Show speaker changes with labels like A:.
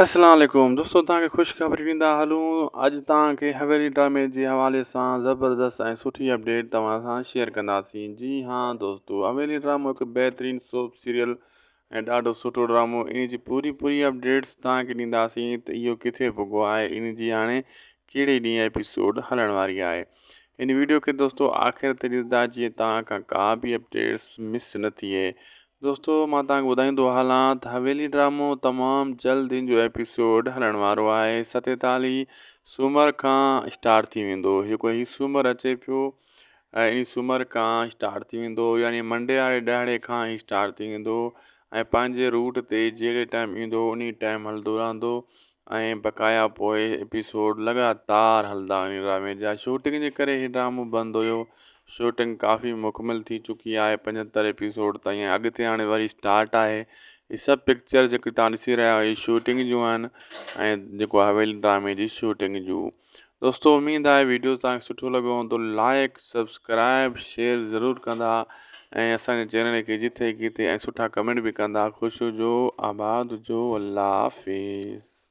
A: اسلام عليڪم دوستو توهان کي خوش خبري ڏيندا هلون اڄ توهان کي حويلي ڊرامي جي حوالي سان زبردست ۽ سٺي اپڊيٽ توهان سان شيئر ڪنداسين جي ها دوستو حويلي ڊرامو هڪ بهترين سوپ سيريل ۽ ڏاڍو سٺو ڊرامو ان جي پوري پوري اپڊيٽس توهان کي ڏينداسين ته اهو ڪٿي پڳو آهي ان جي هاڻي ڪهڙي ڏينهن ايپيسوڊ هلڻ واري آهي ان ويڊيو کي دوستو آخر تي ڏسندا جيئن توهان کان ڪا به اپڊيٽس مس نه ٿئي دوستو مان توهان کي ٻڌائيندو هلان ته حويلي ڊرامو تمام جلد ان جو ايپيسوڊ هلڻ وارو آهي ستيتاليهه سومر کان اسٽارٽ ٿي ويندو جيڪو هي سومر اچي پيو ۽ ان سومر کان اسٽارٽ ٿي ويندو يعني منڊي واري ڏهاڙي کان هي اسٽارٽ ٿي ويندو ۽ پنهنجي روٽ تي جهڙي ٽائيم ايندو انهي ٽائيم هلندو رهندو ۽ بقايا پوء ايپيسوڊ لڳاتار هلندا ان ڊرامي جا شوٽنگ جي ڪري هي ڊرامو بند هيو شوٽنگ ڪافي مڪمل ٿي چڪي آهي پنجهتر ايپيسوڊ تائين اڳتي هاڻي وري اسٽارٽ آهي هي سڀ پڪچر جيڪي تان ڏسي رهيا آهيو شوٽنگ جون آهن ۽ جيڪو حويلي ڊرامي جي شوٽنگ جون دوستو اميد آهي ويڊيو توهان کي سٺو لڳو هوندو لائڪ سبسڪرائب شيئر ضرور ڪندا ۽ اسان جي چينل کي جٿي ڪٿي ۽ سٺا ڪمينٽ به ڪندا خوش هجو آباد هجو الله حافظ.